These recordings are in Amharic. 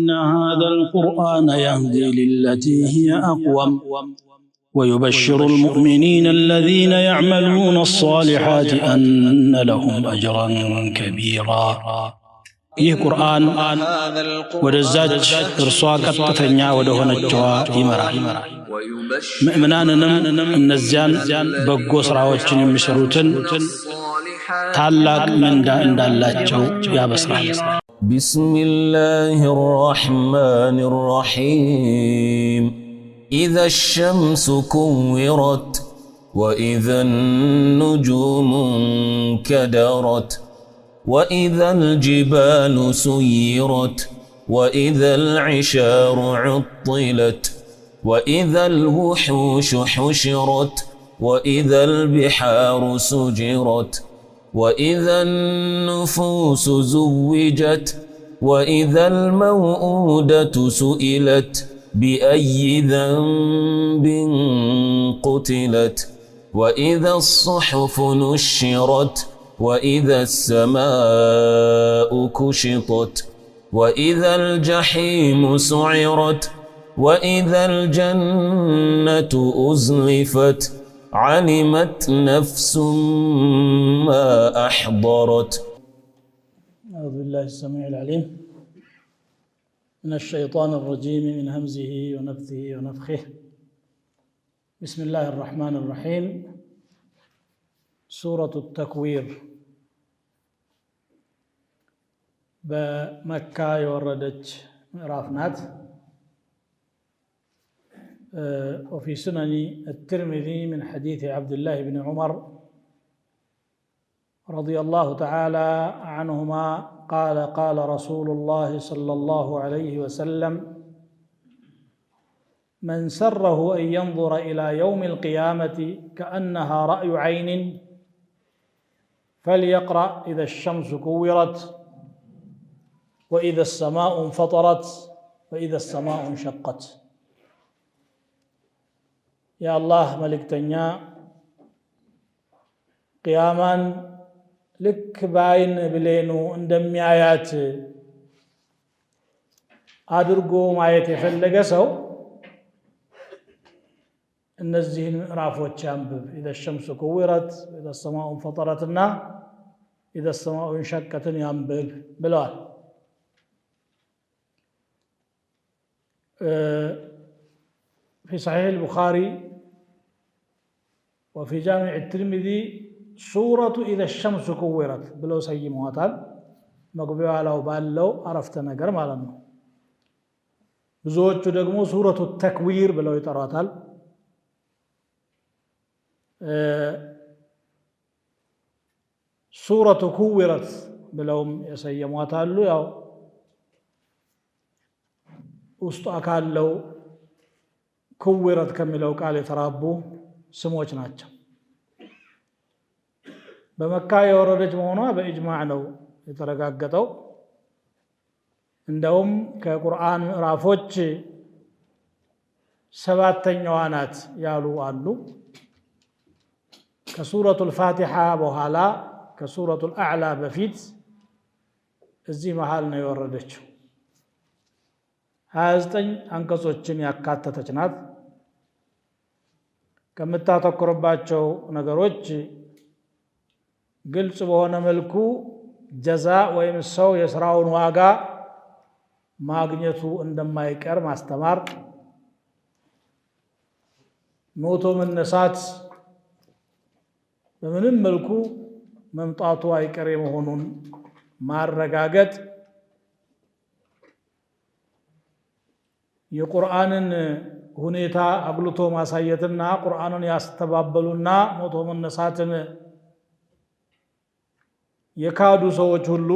إن هذا القرآن يهدي للتي هي أقوم ويبشر المؤمنين الذين يعملون الصالحات أن لهم أجرا كبيرا። ይህ ቁርአን ወደዛች እርሷ ቀጥተኛ ወደ ሆነችዋ ይመራል። ምእመናንንም እነዚያን በጎ ሥራዎችን የሚሰሩትን ታላቅ ምንዳ እንዳላቸው ያበስራል። بسم الله الرحمن الرحيم. إذا الشمس كورت، وإذا النجوم انكدرت، وإذا الجبال سيرت، وإذا العشار عطلت، وإذا الوحوش حشرت، وإذا البحار سجرت، وإذا النفوس زوجت، وإذا الموءودة سئلت بأي ذنب قتلت، وإذا الصحف نشرت، وإذا السماء كشطت، وإذا الجحيم سعرت، وإذا الجنة أزلفت، علمت نفس ما أحضرت. أعوذ بالله السميع العليم من الشيطان الرجيم، من همزه ونفثه ونفخه. بسم الله الرحمن الرحيم. سورة التكوير በመካ የወረደች ምዕራፍ ናት። وفي سنن الترمذي من حديث عبد الله بن عمر رضي الله تعالى عنهما قال: قال رسول الله صلى الله عليه وسلم: من سره أن ينظر إلى يوم القيامة كأنها رأي عين فليقرأ إذا الشمس كورت، وإذا السماء انفطرت، وإذا السماء انشقت። የአላህ መልእክተኛ ቅያማን ልክ በአይን ብሌኑ እንደሚያያት አድርጎ ማየት የፈለገ ሰው እነዚህን ምዕራፎች ያንብብ። إذا الشمس كورت፣ إذا السماء انفطرت ና إذا السماء انشقت ን ያንብብ ብለዋል። في صحيح البخاري وفي جامع الترمذي سورة إذا الشمس كورت ብለው ሰይመዋታል። መግቢያዋ ላይ ባለው አረፍተ ነገር ማለት ነው። ብዙዎቹ ደግሞ سورة التكوير ብለው ይጠሯታል። سورة كورت ብለውም የሰየሟታሉ። ያው ውስጧ ካለው كورت ከሚለው ቃል የተራቡ ስሞች ናቸው። በመካ የወረደች መሆኗ በኢጅማዕ ነው የተረጋገጠው። እንደውም ከቁርአን ምዕራፎች ሰባተኛዋ ናት ያሉ አሉ። ከሱረቱል ፋቲሓ በኋላ ከሱረቱል አዕላ በፊት እዚህ መሃል ነው የወረደችው። 29 አንቀጾችን ያካተተች ናት። ከምታተኩርባቸው ነገሮች ግልጽ በሆነ መልኩ ጀዛ ወይም ሰው የስራውን ዋጋ ማግኘቱ እንደማይቀር ማስተማር፣ ሞቶ መነሳት በምንም መልኩ መምጣቱ አይቀሬ መሆኑን ማረጋገጥ፣ የቁርአንን ሁኔታ አጉልቶ ማሳየትና ቁርአንን ያስተባበሉና ሞቶ መነሳትን የካዱ ሰዎች ሁሉ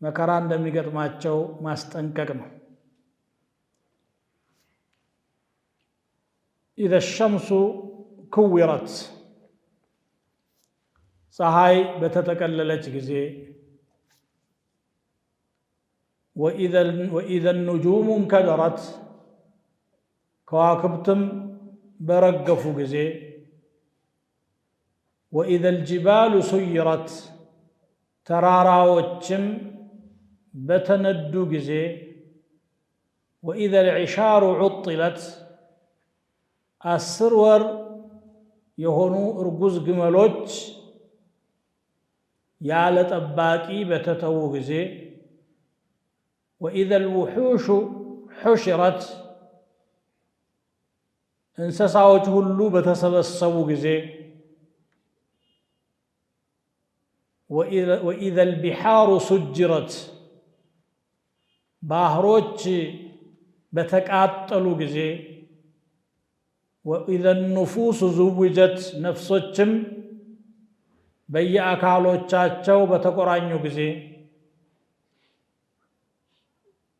መከራ እንደሚገጥማቸው ማስጠንቀቅ ነው። ኢዘ ሸምሱ ኩዊረት፣ ፀሐይ በተጠቀለለች ጊዜ፣ ወኢዘ ኑጁሙ እንከደረት፣ ከዋክብትም በረገፉ ጊዜ፣ ወኢዘ ልጅባሉ ሱይረት፣ ተራራዎችም በተነዱ ጊዜ፣ ወኢዘል ዒሻሩ ዑጢለት 10 ወር የሆኑ እርጉዝ ግመሎች ያለ ጠባቂ በተተዉ ጊዜ፣ ወኢዘል ውሑሹ ሑሽረት እንስሳዎች ሁሉ በተሰበሰቡ ጊዜ፣ ወኢዘል ቢሓሩ ሱጅረት ባህሮች በተቃጠሉ ጊዜ፣ ወኢዘ ኑፉሱ ዙውጀት ነፍሶችም በየአካሎቻቸው በተቆራኙ ጊዜ፣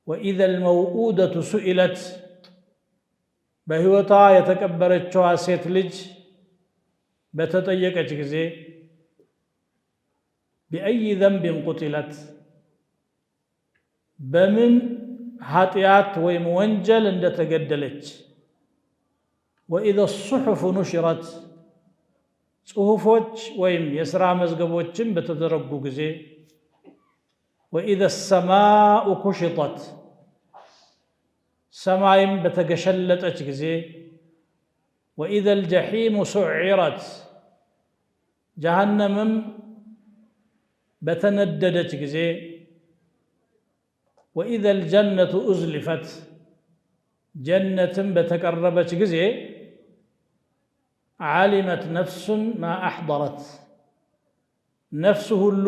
ወኢዘል መውኡደቱ ሱኢለት በሕይወቷ የተቀበረችዋ ሴት ልጅ በተጠየቀች ጊዜ፣ ቢአይ ዘንብን ቁቲለት በምን ኃጢአት ወይም ወንጀል እንደተገደለች፣ ወኢዘ ሱሑፍ ኑሽረት ጽሑፎች ወይም የሥራ መዝገቦችን በተዘረጉ ጊዜ፣ ወኢዘ ሰማኡ ኩሽጠት ሰማይም በተገሸለጠች ጊዜ፣ ወኢዘል ጀሒሙ ሱዒረት ጀሃነምም በተነደደች ጊዜ፣ ወኢዘል ጀነቱ ኡዝሊፈት ጀነትም በተቀረበች ጊዜ፣ ዓሊመት ነፍሱን ማ አሕደረት ነፍስ ሁሉ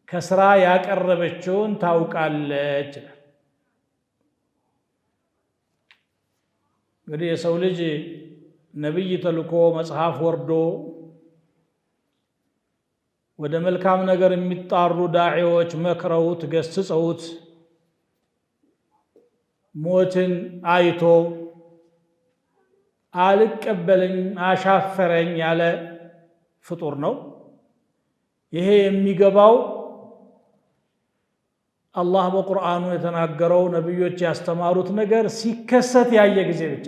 ከስራ ያቀረበችውን ታውቃለች። እንግዲህ የሰው ልጅ ነቢይ ተልኮ መጽሐፍ ወርዶ ወደ መልካም ነገር የሚጣሩ ዳዒዎች መክረውት ገስጸውት ሞትን አይቶ አልቀበለኝ አሻፈረኝ ያለ ፍጡር ነው። ይሄ የሚገባው አላህ በቁርአኑ የተናገረው ነቢዮች ያስተማሩት ነገር ሲከሰት ያየ ጊዜ ብቻ።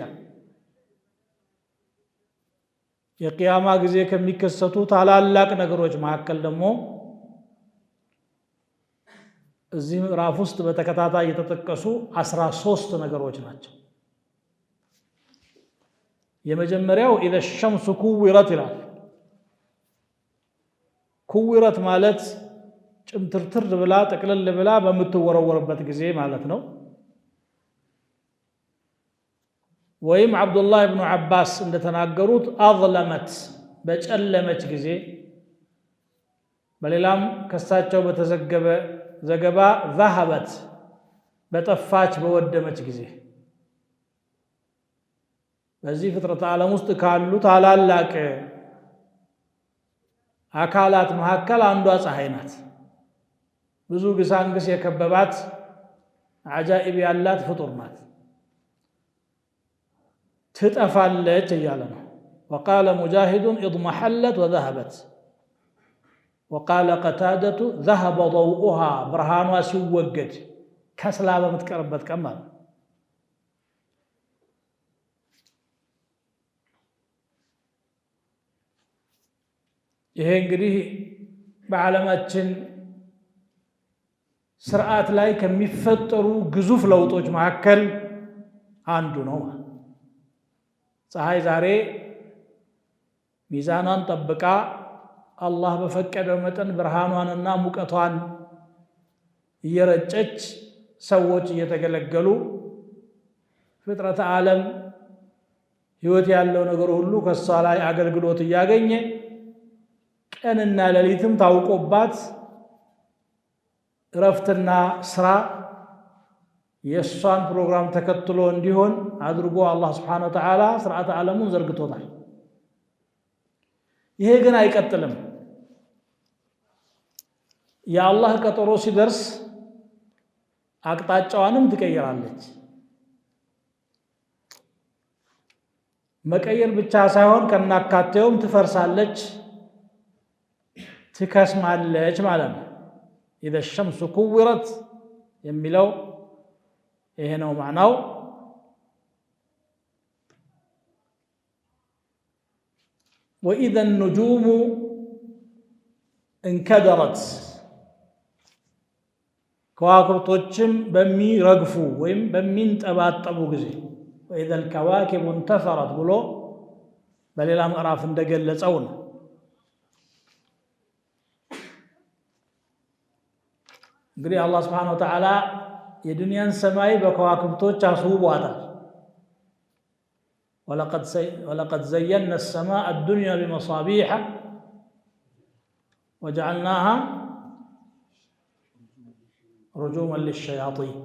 የቅያማ ጊዜ ከሚከሰቱ ታላላቅ ነገሮች መካከል ደግሞ እዚህ ምዕራፍ ውስጥ በተከታታይ የተጠቀሱ 13 ነገሮች ናቸው። የመጀመሪያው ኢዘ ሸምሱ ኩዊረት ይላል። ኩዊረት ማለት ጭምትርትር ብላ ጠቅልል ብላ በምትወረወርበት ጊዜ ማለት ነው። ወይም ዓብዱላህ ብኑ ዓባስ እንደተናገሩት አዝለመት በጨለመች ጊዜ፣ በሌላም ከሳቸው በተዘገበ ዘገባ ዛሀበት በጠፋች በወደመች ጊዜ። በዚህ ፍጥረተ ዓለም ውስጥ ካሉ ታላላቅ አካላት መካከል አንዷ ፀሐይ ናት። ብዙ ግሳንግስ የከበባት አጃኢብ ያላት ፍጡር ናት። ትጠፋለች እያለ ነው። ወቃለ ሙጃሂዱን ኢድመሐለት ወዘሀበት፣ ወቃለ ቀታደቱ ዘሀበ ضውኡሃ ብርሃኗ ሲወገድ ከስላ በምትቀርበት ቀን ማለት ነው። ይሄ እንግዲህ በዓለማችን ስርዓት ላይ ከሚፈጠሩ ግዙፍ ለውጦች መካከል አንዱ ነው። ፀሐይ ዛሬ ሚዛኗን ጠብቃ አላህ በፈቀደው መጠን ብርሃኗንና ሙቀቷን እየረጨች ሰዎች እየተገለገሉ ፍጥረተ ዓለም ሕይወት ያለው ነገር ሁሉ ከሷ ላይ አገልግሎት እያገኘ ቀንና ሌሊትም ታውቆባት እረፍትና ስራ የእሷን ፕሮግራም ተከትሎ እንዲሆን አድርጎ አላህ ስብሓነሁ ወተዓላ ስርዓተ ዓለሙን ዘርግቶታል። ይሄ ግን አይቀጥልም። የአላህ ቀጠሮ ሲደርስ አቅጣጫዋንም ትቀይራለች። መቀየር ብቻ ሳይሆን ከናካቴውም ትፈርሳለች፣ ትከስማለች ማለት ነው። ኢዘ ሸምሱ ኩዊረት የሚለው ይሄ ነው ማዕናው። ወኢዘ ኑጁሙ እንከደረት ከዋክብቶችም በሚረግፉ ወይም በሚንጠባጠቡ ጊዜ ወኢዘ ልከዋኪቡ እንተሰረት ብሎ በሌላ ምዕራፍ እንደገለጸው ነው። እንግዲህ አላህ ስብሓነሁ ወተዓላ የዱንያን ሰማይ በከዋክብቶች አስውቧታል። ወለቀድ ዘየና ሰማአ አዱንያ ቢመሳቢሐ ወጀዐልናሃ ሩጁመን ሊሸያጢን።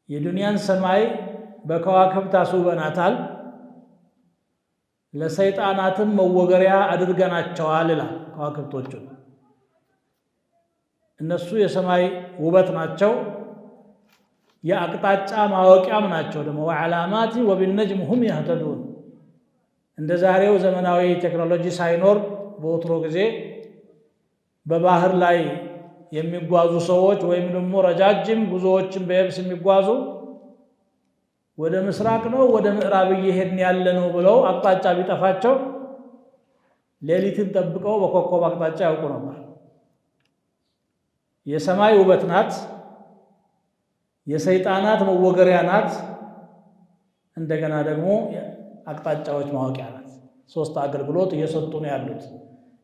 የዱንያን ሰማይ በከዋክብት አስውበናታል፣ ለሰይጣናትም መወገሪያ አድርገናቸዋል ይላል። ከዋክብቶቹን እነሱ የሰማይ ውበት ናቸው፣ የአቅጣጫ ማወቂያም ናቸው። ደግሞ ወዓላማቲ ወቢነጅም ሁም የህተዱን። እንደ ዛሬው ዘመናዊ ቴክኖሎጂ ሳይኖር በወትሮ ጊዜ በባህር ላይ የሚጓዙ ሰዎች ወይም ደግሞ ረጃጅም ጉዞዎችን በየብስ የሚጓዙ ወደ ምስራቅ ነው ወደ ምዕራብ እየሄድን ያለ ነው ብለው አቅጣጫ ቢጠፋቸው ሌሊትን ጠብቀው በኮከብ አቅጣጫ ያውቁ ነበር። የሰማይ ውበት ናት፣ የሰይጣናት መወገሪያ ናት፣ እንደገና ደግሞ አቅጣጫዎች ማወቂያ ናት። ሶስት አገልግሎት እየሰጡ ነው ያሉት።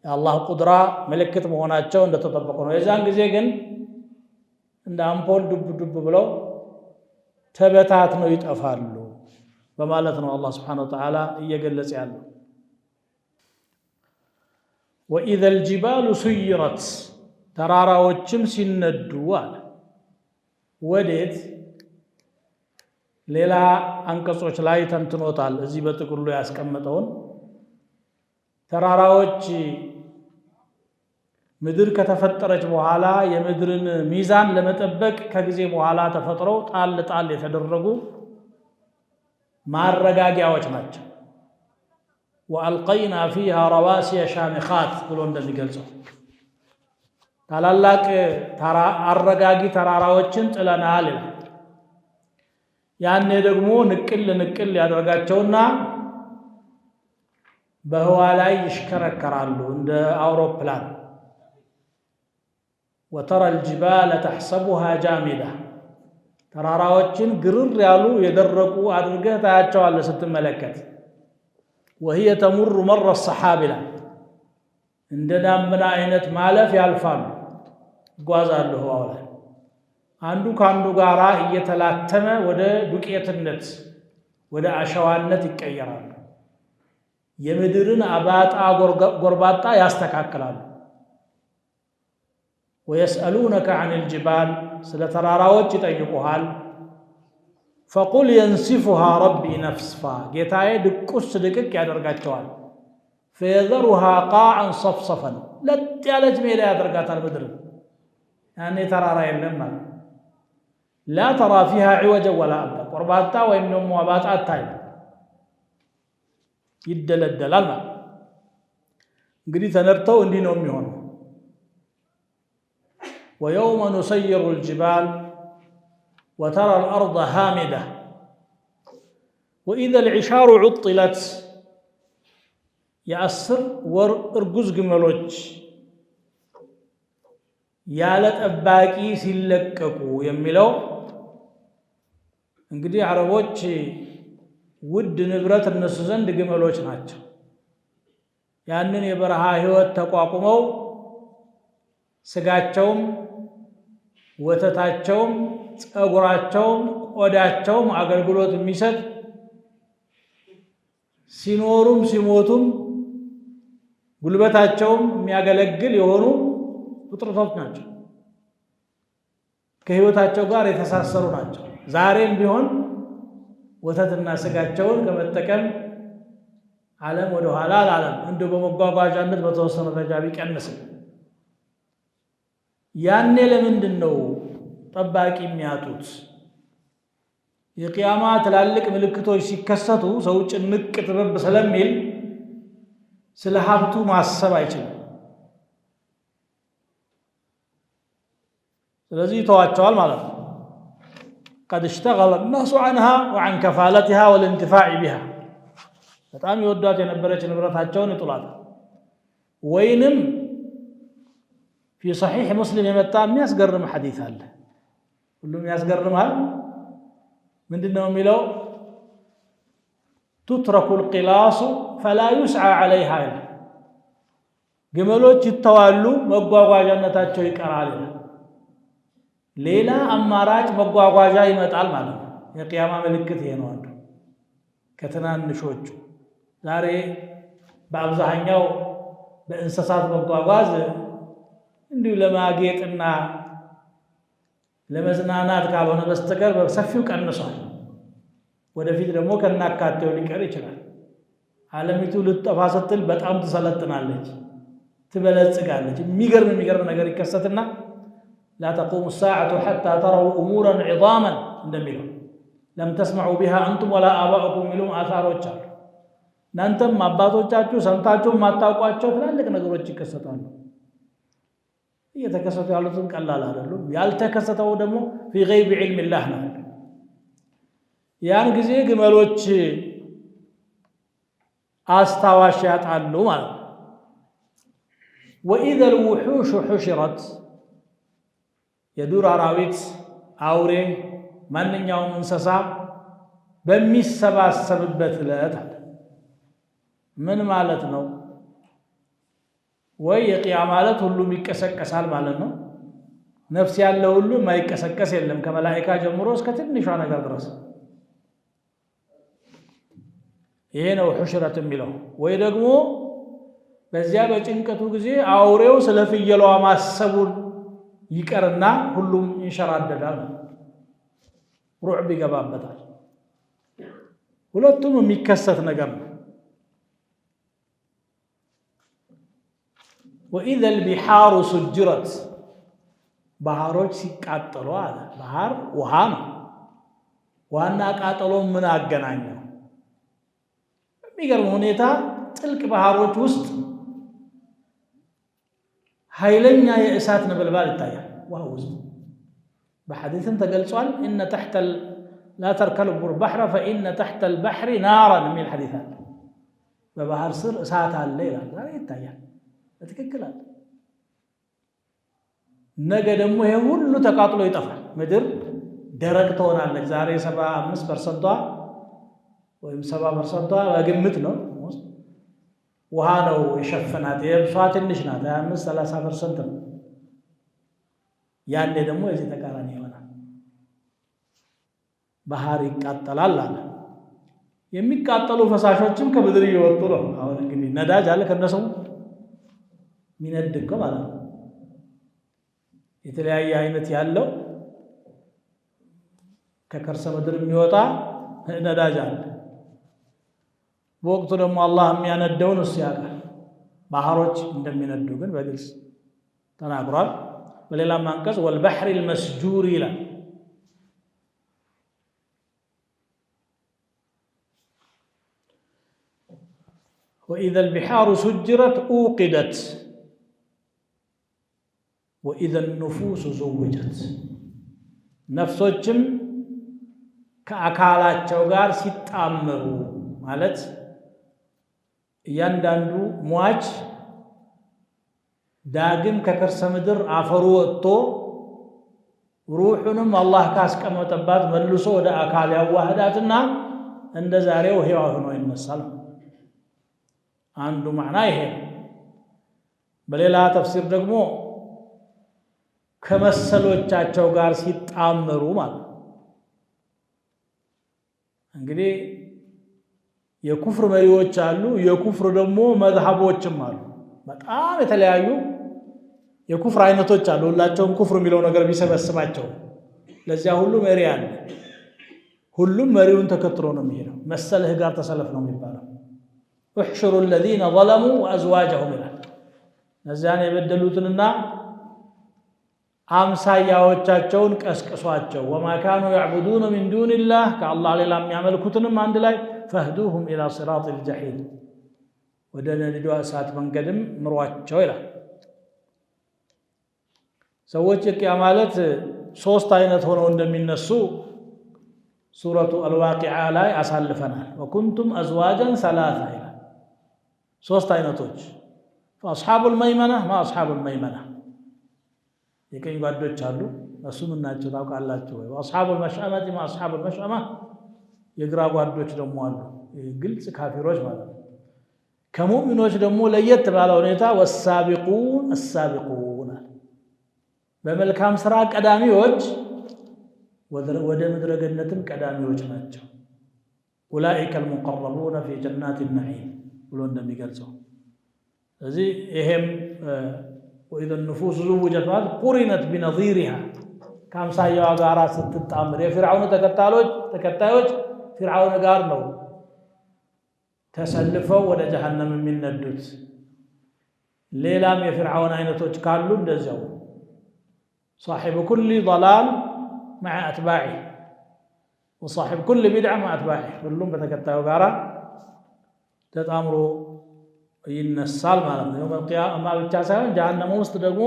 የአላህ ቁድራ ምልክት መሆናቸው እንደተጠበቁ ነው። የዛን ጊዜ ግን እንደ አምፖል ዱብ ዱብ ብለው ተበታትነው ይጠፋሉ በማለት ነው አላህ ስብሓነሁ ወተዓላ እየገለጸ ያለው። ወኢዘ ልጅባሉ ሱይረት ተራራዎችም ሲነዱ አለ። ወዴት? ሌላ አንቀጾች ላይ ተንትኖታል። እዚህ በጥቅሉ ያስቀመጠውን ተራራዎች ምድር ከተፈጠረች በኋላ የምድርን ሚዛን ለመጠበቅ ከጊዜ በኋላ ተፈጥረው ጣል ጣል የተደረጉ ማረጋጊያዎች ናቸው። ወአልቀይና ፊሃ ረዋሲየ ሻሚኻት ብሎ እንደሚገልጸው ታላላቅ አረጋጊ ተራራዎችን ጥለናል ይላል። ያኔ ደግሞ ንቅል ንቅል ያደርጋቸውና በህዋ ላይ ይሽከረከራሉ እንደ አውሮፕላን። ወተራ ልጅባለ ተሕሰቡሃ ጃሚዳ ተራራዎችን ግርር ያሉ የደረቁ አድርገህ ታያቸዋለህ ስትመለከት። ወህየ ተሙሩ መረ ሰሓብ ይላል። እንደ ዳመና አይነት ማለፍ ያልፋሉ፣ ይጓዛሉ ህዋው ላይ አንዱ ከአንዱ ጋራ እየተላተመ ወደ ዱቄትነት ወደ አሸዋነት ይቀየራሉ። የምድርን አባጣ ጎርባጣ ያስተካክላሉ። ወየስአሉነከ ዐን ልጅባል ስለ ተራራዎች ይጠይቁሃል። ፈቁል የንሲፉሃ ረቢ ነፍስፋ ጌታዬ ድቁስ ድቅቅ ያደርጋቸዋል። ፈየዘሩሃ ቃዐን ሰፍሰፈን ለጥ ያለች ሜዳ ያደርጋታል ምድርን። ያኔ ተራራ የለም ማለት ላ ተራ ፊሃ ዒወጀን ወላ አምታ ቆርባጣ ወይም ደግሞ አባጣ አታይም፣ ይደለደላል ማለት እንግዲህ ተነድተው እንዲህ ነው የሚሆነው። ወየውመ ኑሰይሩ ልጅባል ወተራ ልአርض ሃሚዳ ወኢዘ ልዕሻሩ ዑጢለት የ10 ወር እርጉዝ ግመሎች ያለ ጠባቂ ሲለቀቁ የሚለው እንግዲህ አረቦች ውድ ንብረት እነሱ ዘንድ ግመሎች ናቸው። ያንን የበረሃ ሕይወት ተቋቁመው ስጋቸውም ወተታቸውም ፀጉራቸውም ቆዳቸውም አገልግሎት የሚሰጥ ሲኖሩም ሲሞቱም ጉልበታቸውም የሚያገለግል የሆኑ ፍጥረቶች ናቸው። ከሕይወታቸው ጋር የተሳሰሩ ናቸው። ዛሬም ቢሆን ወተትና ስጋቸውን ከመጠቀም ዓለም ወደ ኋላ አላለም። እንዲሁ በመጓጓዣነት በተወሰነ ደረጃ ቢቀንስም ያኔ ለምንድን ነው ጠባቂ የሚያጡት? የቅያማ ትላልቅ ምልክቶች ሲከሰቱ ሰው ጭንቅ ጥበብ ስለሚል ስለ ሀብቱ ማሰብ አይችልም። ስለዚህ ይተዋቸዋል ማለት ነው። ቀድ እሽተገለ ናሱ ዐንሃ ወዐን ከፋለቲሃ ወልእንትፋዕ ቢሃ በጣም የወዷት የነበረች ንብረታቸውን ይጥሏታል። ወይንም في صحيح مسلم የመጣ የሚያስገርም ሐዲስ አለ። ሁሉም ያስገርማል። ምንድን ነው የሚለው? تترك القلاص فلا يسعى عليها ይላል። ግመሎች ይተዋሉ፣ መጓጓዣነታቸው ይቀራል ይላል። ሌላ አማራጭ መጓጓዣ ይመጣል ማለት ነው። የቅያማ ምልክት ይሄ ነው አንዱ ከትናንሾቹ። ዛሬ በአብዛኛው በእንስሳት መጓጓዝ እንዲሁ ለማጌጥና ለመዝናናት ካልሆነ በስተቀር በሰፊው ቀንሷል። ወደፊት ደግሞ ከናካቴው ሊቀር ይችላል። ዓለሚቱ ልትጠፋ ስትል በጣም ትሰለጥናለች፣ ትበለጽጋለች። የሚገርም የሚገርም ነገር ይከሰትና لا تقوم الساعة حتى تروا أمورا عظاما እንደሚለው لم تسمعوا بها أنتم ولا آباؤكم የሚሉም አሳሮች አሉ። እናንተም አባቶቻችሁ ሰምታችሁ የማታውቋቸው ትላልቅ ነገሮች ይከሰታሉ። እየተከሰቱ ያሉትን ቀላል አይደሉም። ያልተከሰተው ደግሞ في غيب علم الله ነው። ያን ጊዜ ግመሎች አስታዋሽ ያጣሉ ማለት ነው። وإذا الوحوش حشرت የዱር አራዊት፣ አውሬ፣ ማንኛውም እንስሳ በሚሰባሰብበት ዕለት አለ። ምን ማለት ነው? ወይ የቅያማ ዕለት ሁሉም ይቀሰቀሳል ማለት ነው። ነፍስ ያለው ሁሉ የማይቀሰቀስ የለም፣ ከመላኢካ ጀምሮ እስከ ትንሿ ነገር ድረስ። ይሄ ነው ሑሽረት የሚለው። ወይ ደግሞ በዚያ በጭንቀቱ ጊዜ አውሬው ስለ ፍየሏ ማሰቡን ይቀርና ሁሉም ይንሸራደዳል፣ ሩዕብ ይገባበታል። ሁለቱም የሚከሰት ነገር ነው። ወኢዘ ልቢሓሩ ሱጅረት ባህሮች ሲቃጠሉ አለ። ባህር ውሃ ነው። ዋና ቃጠሎ ምን አገናኘው? በሚገርም ሁኔታ ጥልቅ ባህሮች ውስጥ ኃይለኛ የእሳት ነበልባል ይታያል። ውሃ ውስጥ በሐዲስም ተገልጿል። إن تحت لا تركبوا البحر فإن تحت البحر نارا የሚል ሐዲስ አለ። በባህር ስር እሳት አለ ይላል። ዛሬ ይታያል፣ በትክክል አለ። ነገ ደግሞ ይሄ ሁሉ ተቃጥሎ ይጠፋል። ምድር ደረቅ ትሆናለች። ዛሬ 75%ቷ ወይም 70%ቷ በግምት ነው ውሃ ነው የሸፈናት። የብሷ ትንሽ ናት፣ 25 30% ነው። ያኔ ደግሞ የዚህ ተቃራኒ ይሆናል። ባህር ይቃጠላል አለ። የሚቃጠሉ ፈሳሾችም ከምድር እየወጡ ነው። አሁን እንግዲህ ነዳጅ አለ ከነሰሙ የሚነድ እኮ ማለት ነው። የተለያየ አይነት ያለው ከከርሰ ምድር የሚወጣ ነዳጅ አለ። በወቅቱ ደግሞ አላህ የሚያነደውን እሱ ያውቃል። ባህሮች እንደሚነዱ ግን በግልጽ ተናግሯል። በሌላም አንቀጽ والبحر المسجور ይላል። وإذا البحار سجرت أوقدت وإذا النفوس زوجت ነፍሶችም ከአካላቸው ጋር ሲጣመሩ ማለት እያንዳንዱ ሟች ዳግም ከከርሰ ምድር አፈሩ ወጥቶ ሩሑንም አላህ ካስቀመጠባት መልሶ ወደ አካል ያዋህዳትና እንደ ዛሬው ሕያው ሆኖ ይነሳል። አንዱ ማዕና ይሄ ነው። በሌላ ተፍሲር ደግሞ ከመሰሎቻቸው ጋር ሲጣመሩ ማለት ነው። እንግዲህ የኩፍር መሪዎች አሉ፣ የኩፍር ደግሞ መዝሀቦችም አሉ። በጣም የተለያዩ የኩፍር አይነቶች አሉ። ሁላቸውም ኩፍር የሚለው ነገር ቢሰበስባቸው ለዚያ ሁሉ መሪ አለ። ሁሉም መሪውን ተከትሎ ነው የሚሄደው። መሰልህ ጋር ተሰለፍ ነው የሚባለው። احشروا الذين ظلموا وأزواجهم ይላል። እነዚያን የበደሉትንና አምሳያዎቻቸውን ቀስቅሷቸው። وما كانوا يعبدون من دون الله ከአላህ ሌላ የሚያመልኩትንም አንድ ላይ فاهدوهم إلى صراط الجحيم ወደ ነዲዷ እሳት መንገድም ምሯቸው ይላል። ሰዎች የቅያማ ዕለት ሶስት አይነት ሆነው እንደሚነሱ ሱረቱ አልዋቂዓ ላይ አሳልፈናል። وكنتم أزواجا ثلاثة ይላል። ሶስት አይነቶች فأصحاب الميمنة ما أصحاب الميمنة የቀኝ ጓዶች አሉ። እነሱ ምን ናቸው ታውቃላችሁ ወይ? وأصحاب المشأمة ما أصحاب المشأمة፣ የግራ ጓዶች ደግሞ አሉ፣ ግልጽ ካፊሮች ማለት ነው። ከሙእሚኖች ደግሞ ለየት ባለ ሁኔታ والسابقون السابقون አለ። በመልካም ስራ ቀዳሚዎች ወደ ምድረ ገነትም ቀዳሚዎች ናቸው። أولئك المقربون في جنات النعيم ብሎ እንደሚገልጸው። ስለዚህ ይሄም وإذا النفوس زوجت ማለት قرنت بنظيرها ከአምሳያዋ ጋር ስትጣምር የፊርዓውን ተከታዮች ፊርዓውን ጋር ነው ተሰልፈው ወደ ጀሀነም የሚነዱት። ሌላም የፊርዓውን አይነቶች ካሉ እንደዚያው صاحب كل ضلال مع أتباعه وصاحب كل بدعة مع أتباعه፣ ሁሉም በተከታዩ ጋራ ተጣምሮ ይነሳል ማለት ነው። يوم القيامة ብቻ ሳይሆን ጀሀነም ውስጥ ደግሞ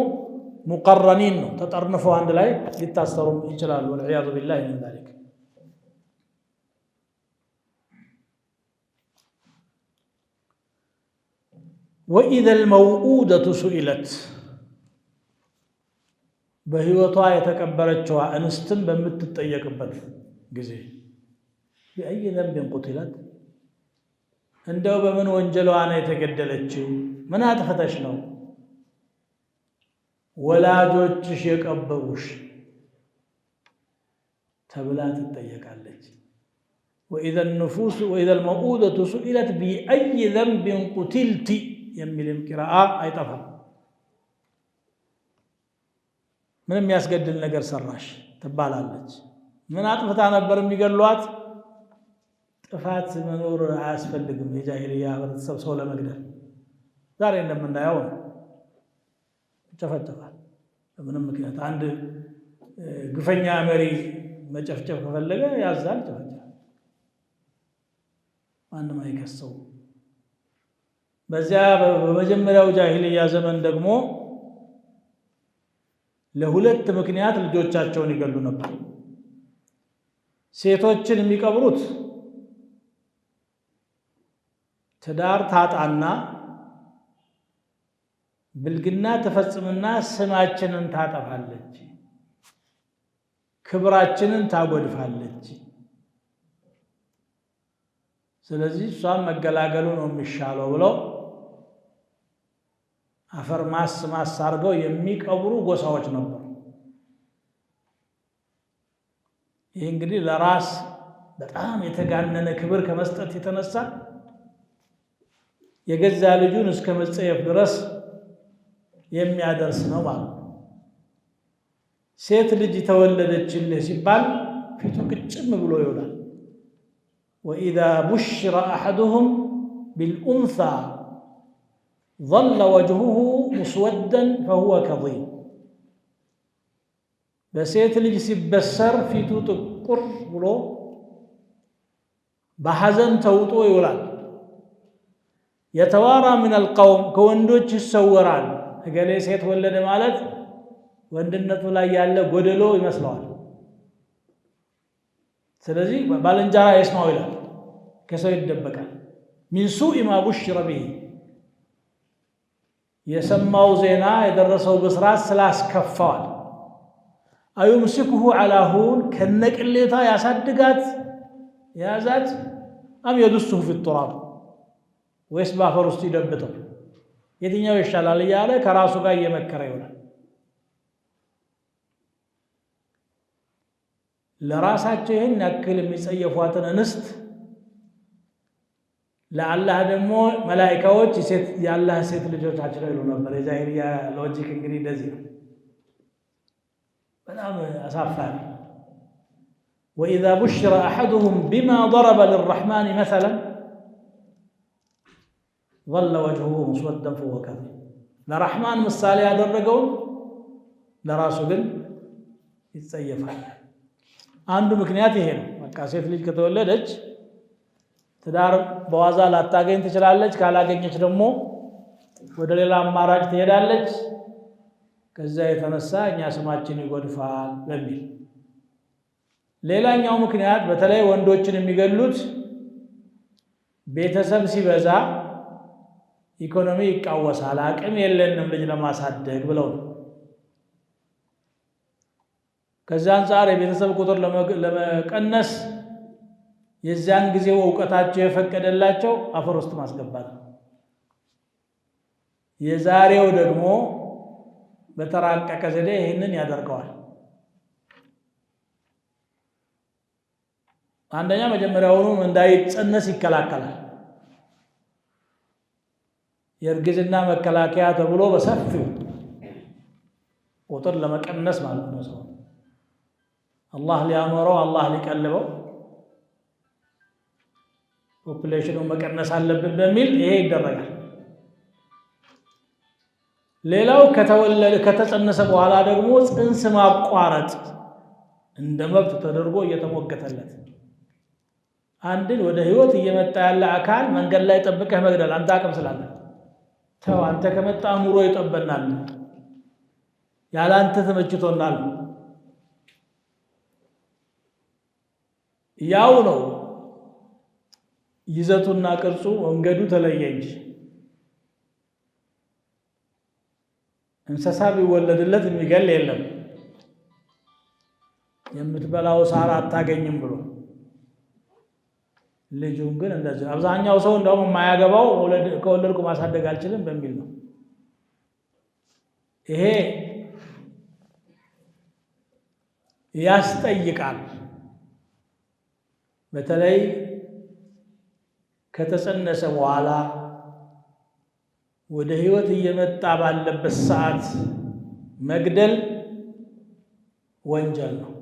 مقرنين ነው፣ ተጠርንፈው አንድ ላይ ሊታሰሩም ይችላሉ። والعياذ بالله من ذلك። وإذا الموءودة سئلت በሕይወቷ የተቀበረችዋ እንስትን በምትጠየቅበት ጊዜ بأي ذنب قتلت፣ እንደው በምን ወንጀሏ ነው የተገደለችው? ምን አጥፍተሽ ነው ወላጆችሽ የቀበሩሽ ተብላ ትጠየቃለች። وإذا الموءودة سئلت بأي ذنب قتلت የሚልም ቂራአ አይጠፋም። ምንም የሚያስገድል ነገር ሰራሽ ትባላለች። ምን አጥፍታ ነበር የሚገሏት? ጥፋት መኖር አያስፈልግም። የጃሂልያ ህብረተሰብ ሰው ለመግደል ዛሬ እንደምናየው ነው፣ ይጨፈጨፋል። በምንም ምክንያት አንድ ግፈኛ መሪ መጨፍጨፍ ከፈለገ ያዛል፣ ይጨፈጨፋል። ማንም አይከሰው። በዚያ በመጀመሪያው ጃሂልያ ዘመን ደግሞ ለሁለት ምክንያት ልጆቻቸውን ይገሉ ነበር። ሴቶችን የሚቀብሩት ትዳር ታጣና ብልግና ትፈጽምና ስማችንን ታጠፋለች፣ ክብራችንን ታጎድፋለች። ስለዚህ እሷን መገላገሉ ነው የሚሻለው ብለው አፈር ማስ ማስ አድርገው የሚቀብሩ ጎሳዎች ነበሩ። ይህ እንግዲህ ለራስ በጣም የተጋነነ ክብር ከመስጠት የተነሳ የገዛ ልጁን እስከ መጸየፍ ድረስ የሚያደርስ ነው ማለት ነው። ሴት ልጅ ተወለደችልህ ሲባል ፊቱ ቅጭም ብሎ ይውላል። ወኢዛ ቡሽረ አሐዱሁም ቢልኡንሳ ظل ወጅሁሁ ሙስወደን ፈሁወ ከዚም። በሴት ልጅ ሲበሰር ፊቱ ጥቁር ብሎ በሐዘን ተውጦ ይውላል። የተዋራ ሚነል ቀውም ከወንዶች ይሰወራል። እገሌ ሴት ወለደ ማለት ወንድነቱ ላይ ያለ ጎደሎ ይመስለዋል። ስለዚህ ባልንጀራ ይስማው ይላል፣ ከሰው ይደበቃል። ሚን ሱኢ ማ ቡሽረ ቢሂ የሰማው ዜና የደረሰው ብስራት ስላስከፋዋል። أيمسكه على هون ከነቅሌቷ ያሳድጋት የያዛት፣ أم يدسه في التراب ወይስ በአፈር ውስጥ ይደብተው የትኛው ይሻላል እያለ ከራሱ ጋር እየመከረ ይሆናል። ለራሳቸው ይህን ያክል የሚጸየፏትን እንስት ለአላህ ደግሞ መላኢካዎች የአላህ ሴት ልጆቻችን ይሉ ነበር። የጃሂልያ logic እንግዲህ እንደዚህ ነው። በጣም አሳፋሪ። وإذا بشر أحدهم بما ضرب للرحمن مثلا ظل وجهه مسودا فهو كظيم። ለረሕማን ምሳሌ ያደረገውን ለራሱ ግን ይጸየፋል። አንዱ ምክንያት ይሄ ነው። በቃ ሴት ልጅ ከተወለደች ትዳር በዋዛ ላታገኝ ትችላለች። ካላገኘች ደግሞ ወደ ሌላ አማራጭ ትሄዳለች። ከዛ የተነሳ እኛ ስማችን ይጎድፋል በሚል። ሌላኛው ምክንያት በተለይ ወንዶችን የሚገሉት ቤተሰብ ሲበዛ ኢኮኖሚ ይቃወሳል፣ አቅም የለንም ልጅ ለማሳደግ ብለው ነው። ከዚያ አንጻር የቤተሰብ ቁጥር ለመቀነስ የዚያን ጊዜው እውቀታቸው የፈቀደላቸው አፈር ውስጥ ማስገባት ነው። የዛሬው ደግሞ በተራቀቀ ዘዴ ይህንን ያደርገዋል። አንደኛ መጀመሪያውኑ እንዳይጸነስ ይከላከላል። የእርግዝና መከላከያ ተብሎ በሰፊው ቁጥር ለመቀነስ ማለት ነው። ሰው አላህ ሊያኖረው አላህ ሊቀልበው population ኑን መቀነስ አለብን በሚል ይሄ ይደረጋል። ሌላው ከተጸነሰ በኋላ ደግሞ ጽንስ ማቋረጥ እንደ መብት ተደርጎ እየተሞገተለት አንድን ወደ ህይወት እየመጣ ያለ አካል መንገድ ላይ ጠብቀህ መግደል አንተ አቅም ስላለ ተው፣ አንተ ከመጣ ኑሮ ይጠበናል፣ ያለ አንተ ተመችቶናል። ያው ነው ይዘቱና ቅርጹ፣ መንገዱ ተለየ እንጂ እንስሳ ቢወለድለት የሚገል የለም። የምትበላው ሳር አታገኝም ብሎ ልጁን ግን እንደዚህ አብዛኛው ሰው እንደውም የማያገባው ከወለድኩ ማሳደግ አልችልም በሚል ነው። ይሄ ያስጠይቃል። በተለይ ከተጸነሰ በኋላ ወደ ህይወት እየመጣ ባለበት ሰዓት መግደል ወንጀል ነው።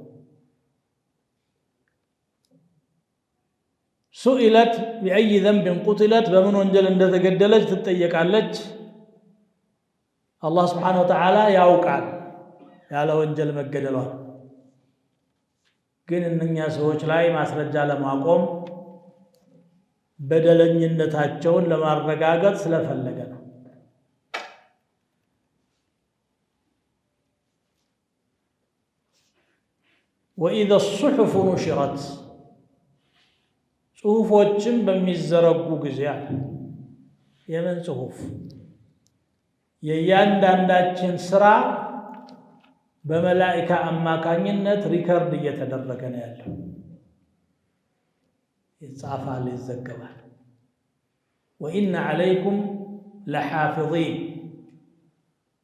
سئلت بأي ذنب قتلت፣ በምን ወንጀል እንደተገደለች ትጠየቃለች። አላህ سبحانه وتعالى ያውቃል ያለ ወንጀል መገደሏል። ግን እነኛ ሰዎች ላይ ማስረጃ ለማቆም በደለኝነታቸውን ለማረጋገጥ ስለፈለገ ነው። ወኢዘ ሱሑፉ ኑሽረት፣ ጽሁፎችም በሚዘረጉ ጊዜ አለ። የምን ጽሁፍ? የእያንዳንዳችን ስራ በመላኢካ አማካኝነት record እየተደረገ ነው ያለው። ይጻፋል፣ ይዘገባል። وإن عليكم لحافظين፣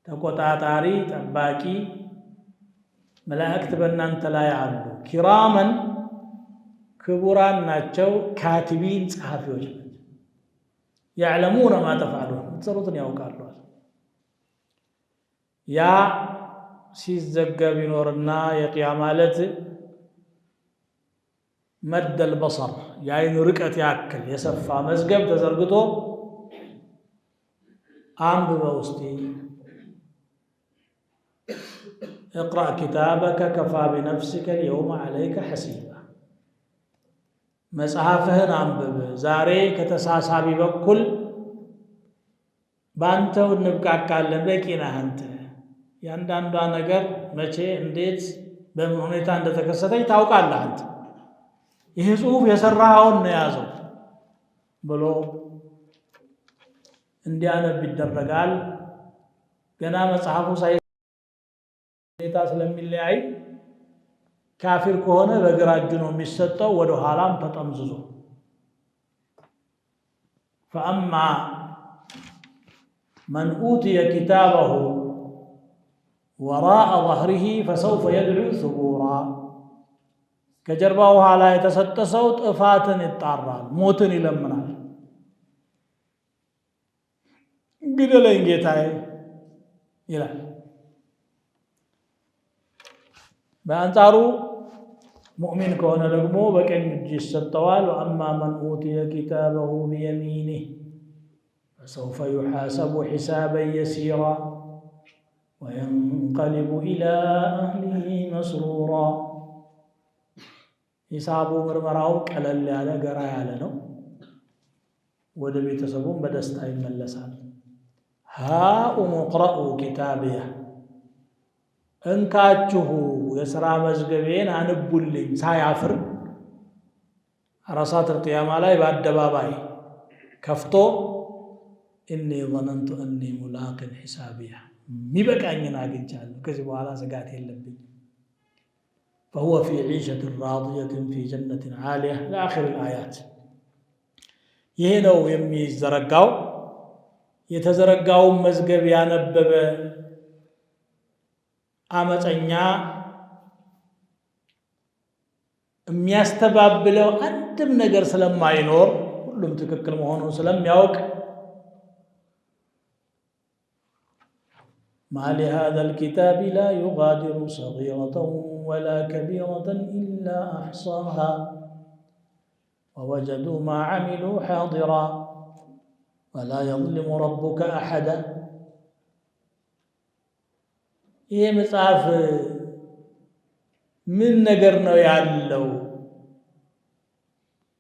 ተቆጣጣሪ ጠባቂ መላእክት በእናንተ ላይ አሉ። كراما ክቡራን ናቸው፣ كاتبين ጸሐፊዎች ናቸው። يعلمون ما تفعلون የምትሰሩትን ያውቃሉ። ያ ሲዘገብ ይኖርና የቅያማ ዕለት مد البصر የአይን ርቀት ያክል የሰፋ መዝገብ ተዘርግቶ አንብበው እስቲ اقرأ كتابك كفى بنفسك اليوم عليك حسيبا፣ መጽሐፍህን አንብብ ዛሬ ከተሳሳቢ በኩል በአንተው እንብቃቃለን፣ በቂ ነህ አንተ። ያንዳንዷ ነገር መቼ፣ እንዴት፣ በምን ሁኔታ እንደተከሰተች ታውቃለህ አንተ። ይህ ጽሁፍ የሰራኸውን ነው የያዘው ብሎ እንዲያነብ ይደረጋል። ገና መጽሐፉ ሳይ ሁኔታ ስለሚለያይ ካፊር ከሆነ በግራ እጁ ነው የሚሰጠው፣ ወደ ኋላም ተጠምዝዞ። ፈአማ መን ኡትየ ኪታበሁ ወራአ ظهره ፈሰውፈ የድዑ ሱቡራ፣ ከጀርባው ኋላ የተሰጠ ሰው ጥፋትን ይጣራል፣ ሞትን ይለምናል። ግደለኝ ጌታዬ ይላል። በአንጻሩ ሙእሚን ከሆነ ደግሞ በቀኝ እጅ ይሰጠዋል። ወአማ መን ኡትየ ኪታበሁ ቢየሚኒህ ፈሰውፈ ዩሓሰቡ ሒሳበን የሲራ ወየንቀሊቡ ኢላ አህሊሂ መስሩራ። ሂሳቡ ምርመራው ቀለል ያለ ገራ ያለ ነው። ወደ ቤተሰቡም በደስታ ይመለሳል። ሃኡም እቅረኡ ኪታቢያ፣ እንካችሁ የሥራ መዝገቤን አንቡልኝ ሳያፍር አረሳት ቅያማ ላይ በአደባባይ ከፍቶ እኒ ظነንቱ እኒ ሙላቅን ሒሳቢያ፣ የሚበቃኝን አግኝቻለሁ፣ ከዚህ በኋላ ስጋት የለብኝም። فهو في عيشة راضية في جنة عالية إلى آخر الآيات። ይሄ ነው የሚዘረጋው። የተዘረጋውን መዝገብ ያነበበ አመፀኛ የሚያስተባብለው አንድም ነገር ስለማይኖር፣ ሁሉም ትክክል መሆኑን ስለሚያውቅ፣ مال هذا الكتاب لا يغادر صغيرة ولا كبيرة إلا أحصاها ووجدوا ما عملوا حاضرا ولا يظلم ربك أحدا። ይሄ መጽሐፍ ምን ነገር ነው ያለው?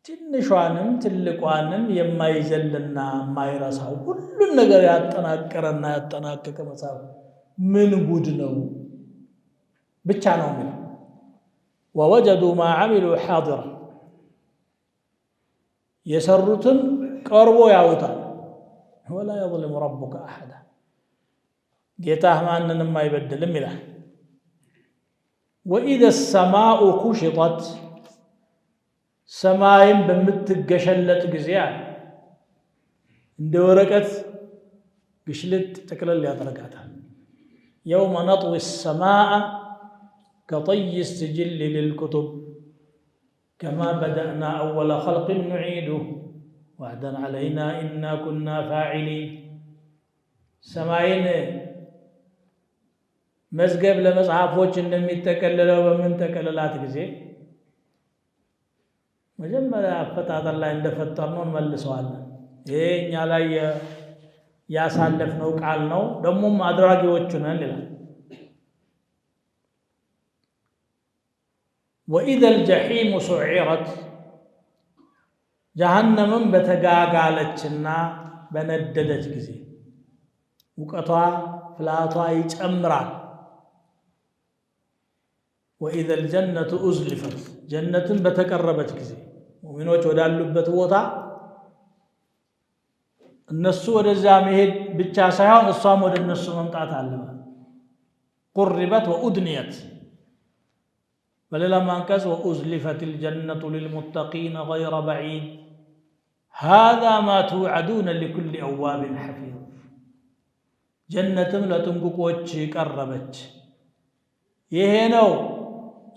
ትንሿንም ትልቋንም የማይዘልና የማይረሳው፣ ሁሉን ነገር ያጠናቀረና ያጠናቀቀ መጽሐፍ ምን ጉድ ነው ብቻ ነው የሚለው። ووجدوا ما عملوا حاضرا፣ የሰሩትን ቀርቦ ያዩታል። ولا يظلم ربك أحدا፣ ጌታህ ማንንም አይበድልም ይላል። وإذا السماء كشطت፣ ሰማይም በምትገሸለጥ ጊዜ አለ፣ እንደ ወረቀት ግሽልጥ ጥቅልል ያደርጋታል። يوم نطوي السماء كطي السجل للكتب كما بدأنا أول خلق نعيده وعدا علينا إنا كنا فاعلين። ሰማይን መዝገብ ለመጽሐፎች እንደሚጠቀልለው በምንጠቀልላት ጊዜ መጀመሪያ አፈጣጠር ላይ እንደፈጠርነው እንመልሰዋለን። ይሄ እኛ ላይ ያሳለፍነው ቃል ነው፣ ደግሞም አድራጊዎቹ ነን ይላል። وإذا الجحيم سعرت፣ ጀሃነምም በተጋጋለችና በነደደች ጊዜ ሙቀቷ ፍላቷ ይጨምራል። وإذا الجنة أزلفت፣ ጀነትን በተቀረበች ጊዜ ሙእሚኖች ወዳሉበት ቦታ፣ እነሱ ወደዚያ መሄድ ብቻ ሳይሆን እሷም ወደ እነሱ መምጣት አለባት። قربت وأدنيت። በሌላም አንቀጽ وأزلفت الجنة للمتقين غير بعيد هذا ما توعدون لكل أواب حفيظ። ጀነትም ለጥንቁቆች ቀረበች። ይሄ ነው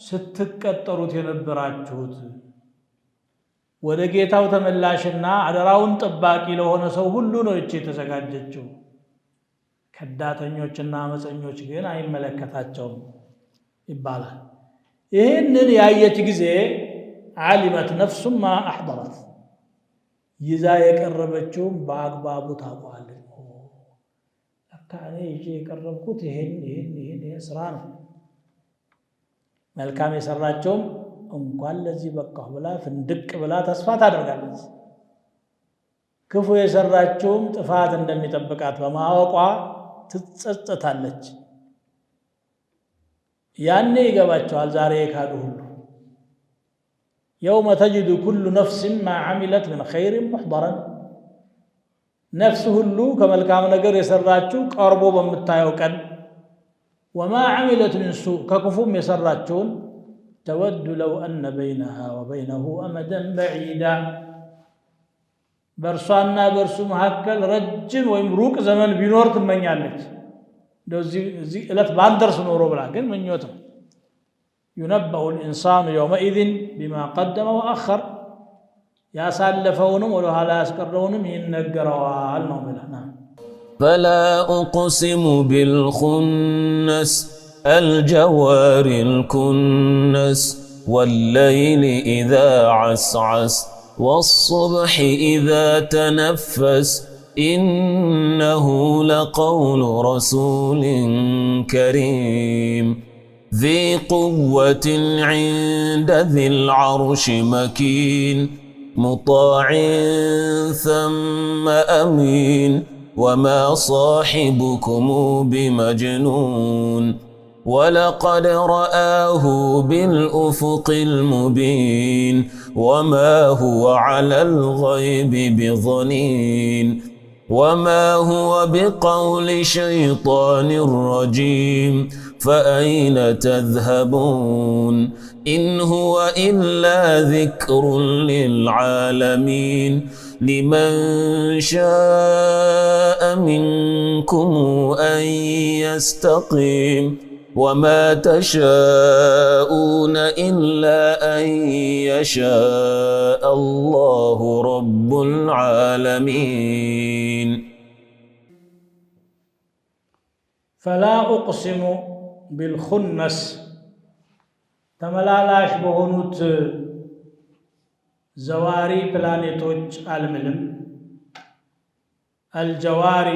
ስትቀጠሩት የነበራችሁት። ወደ ጌታው ተመላሽና አደራውን ጠባቂ ለሆነ ሰው ሁሉ ነው ይቺ የተዘጋጀችው። ከዳተኞችና አመፀኞች ግን አይመለከታቸውም ይባላል። ይህንን ያየች ጊዜ علمت نفس ما أحضرت፣ ይዛ የቀረበችውም በአግባቡ ታውቀዋለች። ለካ እኔ ይዤ የቀረብኩት ይህን ይህን ይህን ይህን ስራ ነው። መልካም የሰራቸውም እንኳን ለዚህ በቃሁ ብላ ፍንድቅ ብላ ተስፋ ታደርጋለች። ክፉ የሰራችውም ጥፋት እንደሚጠብቃት በማወቋ ትጸጸታለች። ያኔ ይገባቸዋል ዛሬ የካዱ ሁሉ። يوم تجد كل نفس ما عملت من خير محضرا፣ ነፍስ ሁሉ ከመልካም ነገር የሰራችው ቀርቦ በምታየው ቀን፣ وما عملت من سوء፣ ከክፉም የሰራችውን፣ تود لو أن بينها وبينه أمدا بعيدا፣ በእርሷና በእርሱ መካከል ረጅም ወይም ሩቅ ዘመን ቢኖር ትመኛለች። እንደው እዚህ ዕለት ባልደርስ ኖሮ ብላ፣ ግን ምኞት ነው። ينبأ الإنسان يومئذ بما قدم وأخر፣ ያሳለፈውንም ወደኋላ ያስቀረውንም ይነገረዋል ነው የሚለው። فلا أقسم بالخنس الجوار الكنس والليل إذا عسعس والصبح إذا تنفس إنه لقول رسول كريم ذي قوة عند ذي العرش مكين مطاع ثم أمين وما صاحبكم بمجنون ولقد رآه بالأفق المبين وما هو على الغيب بضنين وما هو بقول شيطان رجيم. فأين تذهبون إن هو إلا ذكر للعالمين لمن شاء منكم أن يستقيم وما تشاءون إلا أن يشاء الله رب العالمين. فلا أقسم بالخنس ተመላላሽ በሆኑት ዘዋሪ ፕላኔቶች አልምልም። الجوار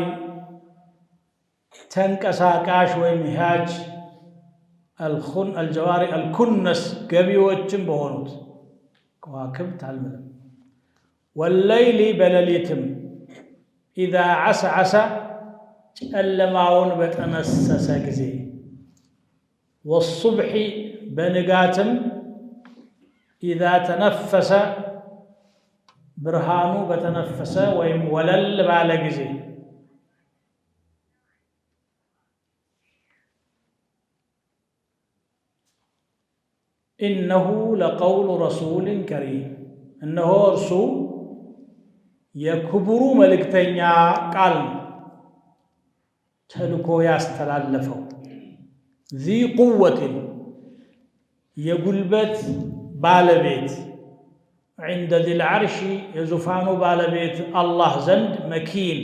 ተንቀሳቃሽ ወይም ሂያጅ الجوار الكنس ገቢዎችም በሆኑት ከዋክብት አልምልም። والليل በሌሊትም إذا عسعس ጨለማውን በጠመሰሰ ጊዜ والصبح በንጋትም إذا ተነፈሰ ብርሃኑ በተነፈሰ ወይም ወለል ባለ ጊዜ ኢነሁ ለቀውሉ ረሱልን ከሪም እነሆ እርሱ የክቡሩ መልእክተኛ ቃል ነው፣ ተልኮ ያስተላለፈው ዚ ቁወትን የጉልበት ባለቤት ዐንደ ዚል ዐርሺ የዙፋኑ ባለቤት አላህ ዘንድ መኪን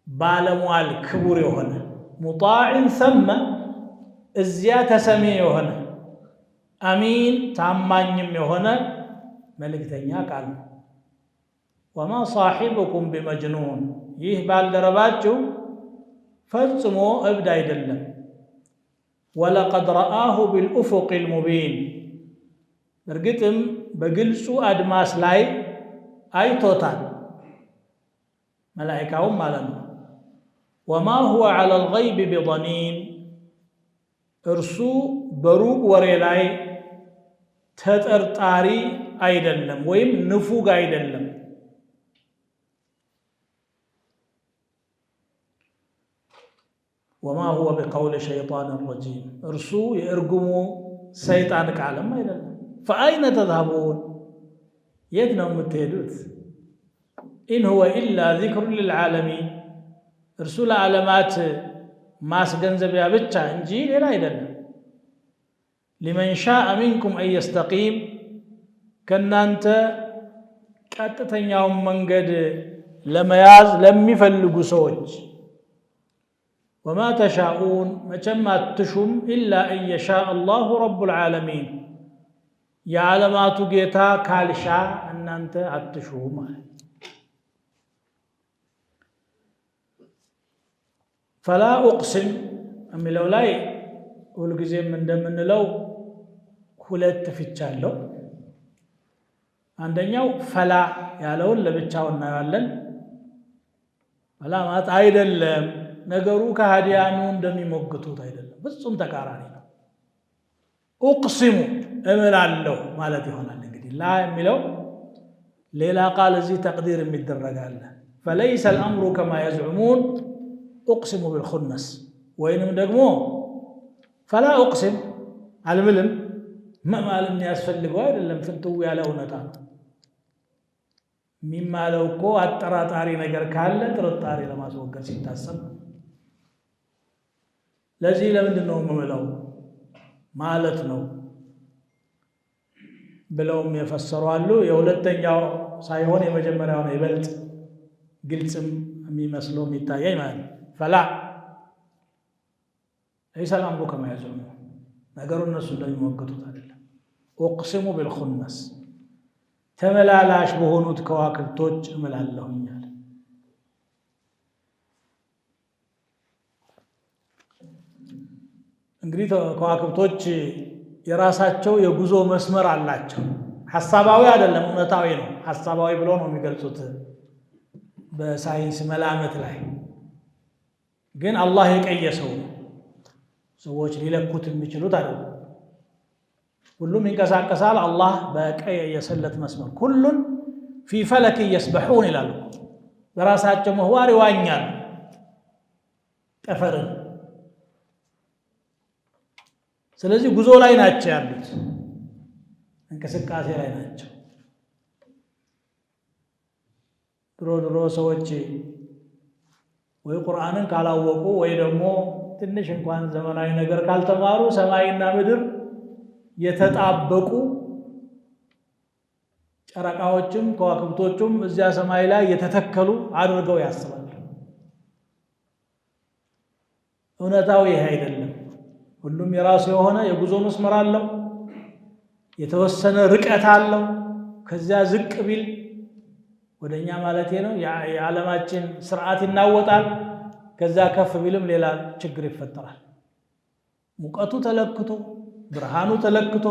ባለሟል ክቡር የሆነ ሙጣዕን ሰመ እዚያ ተሰሚ የሆነ አሚን ታማኝም የሆነ መልእክተኛ ቃል ነው። ወማ ሳሒቡኩም ቢመጅኑን ይህ ባልደረባችሁ ፈጽሞ እብድ አይደለም። ወለቀድ ረአሁ ቢልኡፉቅ ልሙቢን እርግጥም በግልጹ አድማስ ላይ አይቶታል፣ መላኢካውም ማለት ነው። ወማ ሁወ ዐላ ልገይብ ቢደኒን እርሱ በሩቅ ወሬ ላይ ተጠርጣሪ አይደለም ወይም ንፉግ አይደለም። ወማ ሁወ ቢቀውል ሸይጣን ረጂም እርሱ የእርጉሙ ሰይጣን ቃልም አይደለም። ፈአይነ ተዝሀቡን የት ነው የምትሄዱት? إن هو إلا ذكر للعالمين እርሱ ለዓለማት ማስገንዘቢያ ብቻ እንጂ ሌላ አይደለም። لمن شاء منكم أن يستقيم ከእናንተ ቀጥተኛውን መንገድ ለመያዝ ለሚፈልጉ ሰዎች። وما تشاءون መቼም አትሹም إلا أن يشاء الله رب العالمين የዓለማቱ ጌታ ካልሻ እናንተ አትሹም ማለት። ፈላ ኡቅሲም የሚለው ላይ ሁልጊዜም እንደምንለው ሁለት ፍቻ አለው። አንደኛው ፈላ ያለውን ለብቻው እናየዋለን። ፈላ ማለት አይደለም ነገሩ ከሃዲያኑ እንደሚሞግቱት አይደለም፣ ፍጹም ተቃራኒ ነው። ኡቅሲሙ እምላለሁ ማለት ይሆናል። እንግዲህ ላ የሚለው ሌላ ቃል እዚህ ተቅዲር የሚደረግ አለ። ፈለይሰ አልአምሩ ከማ የዝዑሙን ኡቅሲሙ ቢልኹነስ ወይንም ደግሞ ፈላ ኡቅሲም አልምልም፣ መማል የሚያስፈልገው አይደለም፣ ፍንትው ያለ እውነታ ነው። የሚማለው እኮ አጠራጣሪ ነገር ካለ ጥርጣሬ ለማስወገድ ሲታሰብ። ለዚህ ለምንድን ነው የምምለው ማለት ነው ብለውም የፈሰሩ አሉ። የሁለተኛው ሳይሆን የመጀመሪያው ነው ይበልጥ ግልጽም የሚመስለው የሚታየኝ ማለት ነው። ፈላ ለይሰ አልአምሩ ከማ የዝዑሙን ነገሩ እነሱ እንደሚሞግቱት አይደለም። ኡቅሲሙ ቢልኹነስ ተመላላሽ በሆኑት ከዋክብቶች እምላለሁኛል። እንግዲህ ከዋክብቶች የራሳቸው የጉዞ መስመር አላቸው። ሐሳባዊ አይደለም፣ እውነታዊ ነው። ሐሳባዊ ብሎ ነው የሚገልጹት በሳይንስ መላመት ላይ ግን አላህ የቀየሰው ነው። ሰዎች ሊለኩት የሚችሉት አይደለም። ሁሉም ይንቀሳቀሳል። አላህ በቀየሰለት መስመር كل في فلك يسبحون ይላሉ። በራሳቸው ምህዋር ይዋኛሉ ጠፈርን። ስለዚህ ጉዞ ላይ ናቸው ያሉት፣ እንቅስቃሴ ላይ ናቸው። ድሮ ድሮ ሰዎች ወይ ቁርአንን ካላወቁ ወይ ደግሞ ትንሽ እንኳን ዘመናዊ ነገር ካልተማሩ ሰማይና ምድር የተጣበቁ ጨረቃዎችም ከዋክብቶቹም እዚያ ሰማይ ላይ የተተከሉ አድርገው ያስባሉ። እውነታው ይሄ አይደለም። ሁሉም የራሱ የሆነ የጉዞ መስመር አለው፣ የተወሰነ ርቀት አለው። ከዚያ ዝቅ ቢል ወደኛ ማለቴ ነው የዓለማችን ስርዓት ይናወጣል። ከዛ ከፍ ቢልም ሌላ ችግር ይፈጠራል። ሙቀቱ ተለክቶ፣ ብርሃኑ ተለክቶ፣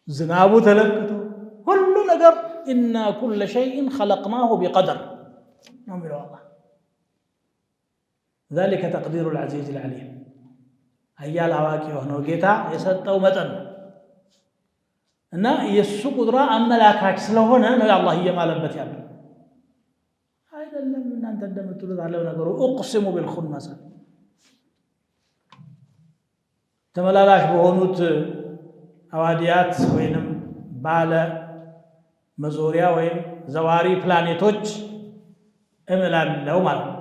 ዝናቡ ተለክቶ ሁሉ ነገር ኢና ኩለ ሸይእን ኸለቅናሁ ቢቀደር ነው የሚለው አላህ። ዛሊከ ተቅዲሩ ልዐዚዝ ልዐሊም ኃያል አዋቂ የሆነው ጌታ የሰጠው መጠን ነው እና የእሱ ቁድራ አመላካች ስለሆነ ነው አላህ እየማለበት ያለው። አይደለም እናንተ እንደምትሉት አለው ነገሩ። ኡቅሲሙ ቢልኹነሳ ተመላላሽ በሆኑት አዋዲያት ወይንም ባለ መዞሪያ ወይም ዘዋሪ ፕላኔቶች እምላለው ማለት ነው።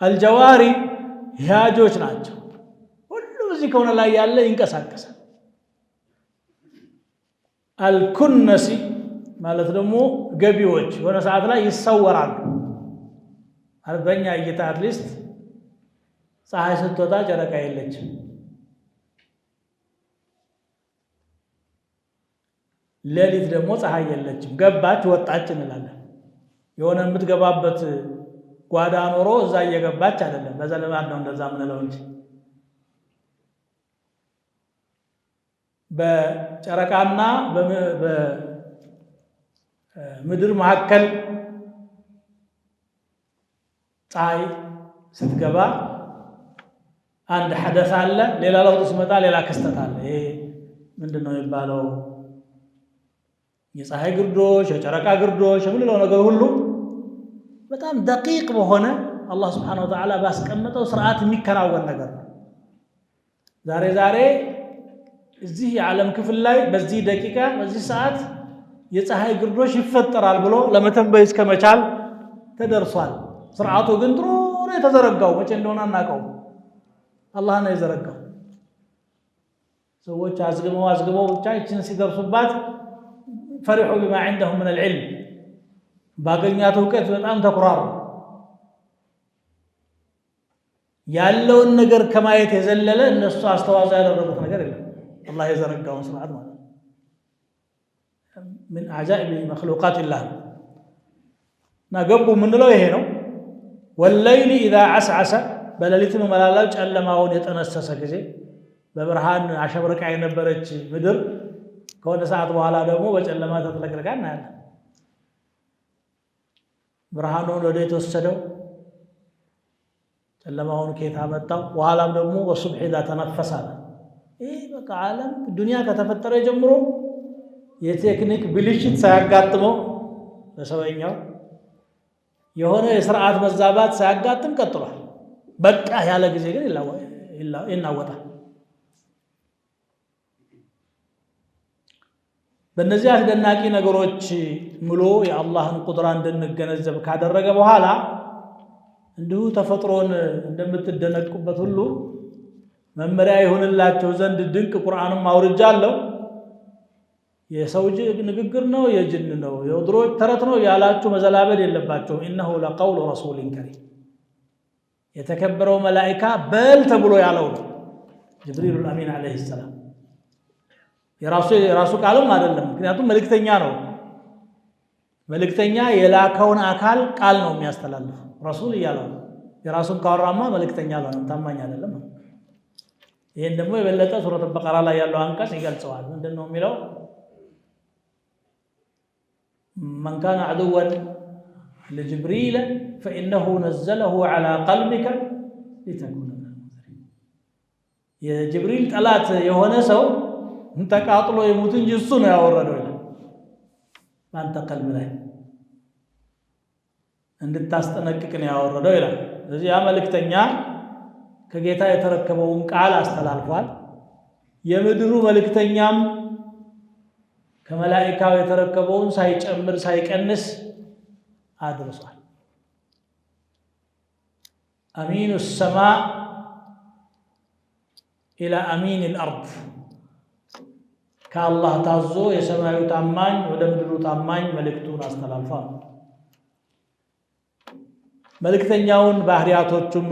አልጀዋሪ ሂያጆች ናቸው። ሁሉም እዚህ ከሆነ ላይ ያለ ይንቀሳቀሳል። አልኩነሲ ማለት ደግሞ ገቢዎች የሆነ ሰዓት ላይ ይሰወራሉ። ማለት በእኛ እይታ at least ፀሐይ ስትወጣ ጨረቃ የለችም። ሌሊት ደግሞ ፀሐይ የለችም። ገባች ወጣች እንላለን። የሆነ የምትገባበት ጓዳ ኖሮ እዛ እየገባች አይደለም። በዛ ልማድ ነው እንደዛ የምንለው እንጂ በጨረቃና በምድር መካከል ፀሐይ ስትገባ አንድ ሐደስ አለ። ሌላ ለውጥ ሲመጣ ሌላ ክስተት አለ። ይሄ ምንድን ነው የሚባለው? የፀሐይ ግርዶሽ፣ የጨረቃ ግርዶሽ የምንለው ነገር ሁሉ በጣም ደቂቅ በሆነ አላህ ስብሓነሁ ወተዓላ ባስቀመጠው ስርዓት የሚከናወን ነገር ነው። ዛሬ ዛሬ እዚህ የዓለም ክፍል ላይ በዚህ ደቂቃ በዚህ ሰዓት የፀሐይ ግርዶሽ ይፈጠራል ብሎ ለመተንበይ እስከመቻል ተደርሷል። ስርዓቱ ግን ድሮ ነው የተዘረጋው። መቼ እንደሆነ አናውቀውም። አላህ ነው የዘረጋው። ሰዎች አዝግመው አዝግመው ብቻ ይችን ሲደርሱባት ፈሪሑ ቢማ ዐንደሁም ሚነል ዒልም ባገኛት እውቀት በጣም ተኩራሩ። ያለውን ነገር ከማየት የዘለለ እነሱ አስተዋጽኦ ያደረጉት ነገር የለም። አላህ የዘረጋውን ስርዓት ማለት ነው። ምን አጃኢብ መክሉቃቲላህ ነው። እና ገቡ የምንለው ይሄ ነው። ወለይሊ ኢዛ ዐስዐሰ በሌሊትም መላላው ጨለማውን የጠነሰሰ ጊዜ በብርሃን አሸብርቃ የነበረች ምድር ከሆነ ሰዓት በኋላ ደግሞ በጨለማ ተጥለቅልቃ እናያለን። ብርሃኑን ወደ የተወሰደው ጨለማውን ከየት አመጣው? በኋላም ደግሞ ወሱብሒ ኢዛ ተነፈሰ አለ። ይህ በቃ ዓለም ዱንያ ከተፈጠረ ጀምሮ የቴክኒክ ብልሽት ሳያጋጥመው ለሰውኛው የሆነ የስርዓት መዛባት ሳያጋጥም ቀጥሏል። በቃ ያለ ጊዜ ግን ይናወጣል። በእነዚህ አስደናቂ ነገሮች ምሎ የአላህን ቁድራ እንድንገነዘብ ካደረገ በኋላ እንዲሁ ተፈጥሮን እንደምትደነቁበት ሁሉ መመሪያ ይሆንላቸው ዘንድ ድንቅ ቁርአንም አውርጃለሁ። የሰው ንግግር ነው፣ የጅን ነው፣ የድሮች ተረት ነው ያላችሁ መዘላበድ የለባቸውም። ኢነሁ ለቀውሉ ረሱሊን ከሪም የተከበረው መላኢካ በል ተብሎ ያለው ነው። ጅብሪሉል አሚን ዓለይሂ ሰላም የራሱ ቃልም አይደለም። ምክንያቱም መልእክተኛ ነው። መልእክተኛ የላከውን አካል ቃል ነው የሚያስተላልፈው። ረሱል እያለው ነው። የራሱን ካወራማ መልእክተኛ አልሆነም፣ ታማኝ አይደለም። ይህን ደግሞ የበለጠ ሱረት በቀራ ላይ ያለው አንቀጽ ይገልጸዋል። ምንድን ነው የሚለው? መን ካነ ዐዱወን ለጅብሪል ፈኢነሁ ነዘለሁ ዐላ ቀልቢከ ሊተኩነ ሚነል ሙንዘሪን። የጅብሪል ጠላት የሆነ ሰው ተቃጥሎ የሙት እንጂ እሱ ነው ያወረደው ይላል። በአንተ ቀልብ ላይ እንድታስጠነቅቅ ነው ያወረደው ይላል። ስለዚህ ያ መልእክተኛ ከጌታ የተረከበውን ቃል አስተላልፏል። የምድሩ መልእክተኛም ከመላኢካው የተረከበውን ሳይጨምር ሳይቀንስ አድርሷል። أمين السماء إلى أمين الأرض ከአላህ ታዞ የሰማዩ ታማኝ ወደ ምድሩ ታማኝ መልእክቱን አስተላልፏል። መልእክተኛውን ባህሪያቶቹን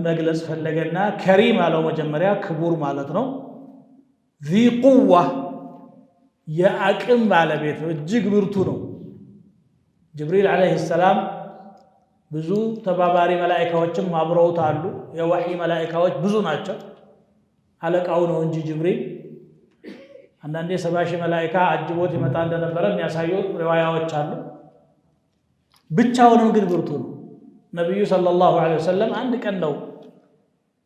መግለጽ ፈለገና كريم አለው። መጀመሪያ ክቡር ማለት ነው። ذي قوة የአቅም ባለቤት ነው፣ እጅግ ብርቱ ነው። ጅብሪል عليه السلام ብዙ ተባባሪ መላኢካዎችም አብረውት አሉ። የወሕይ መላኢካዎች ብዙ ናቸው። አለቃው ነው እንጂ ጅብሪል አንዳንዴ 70,000 መላኢካ አጅቦት ይመጣ እንደነበረ የሚያሳዩ ሪዋያዎች አሉ። ብቻውንም ግን ብርቱ ነው። ነቢዩ صلى الله عليه وسلم አንድ ቀን ነው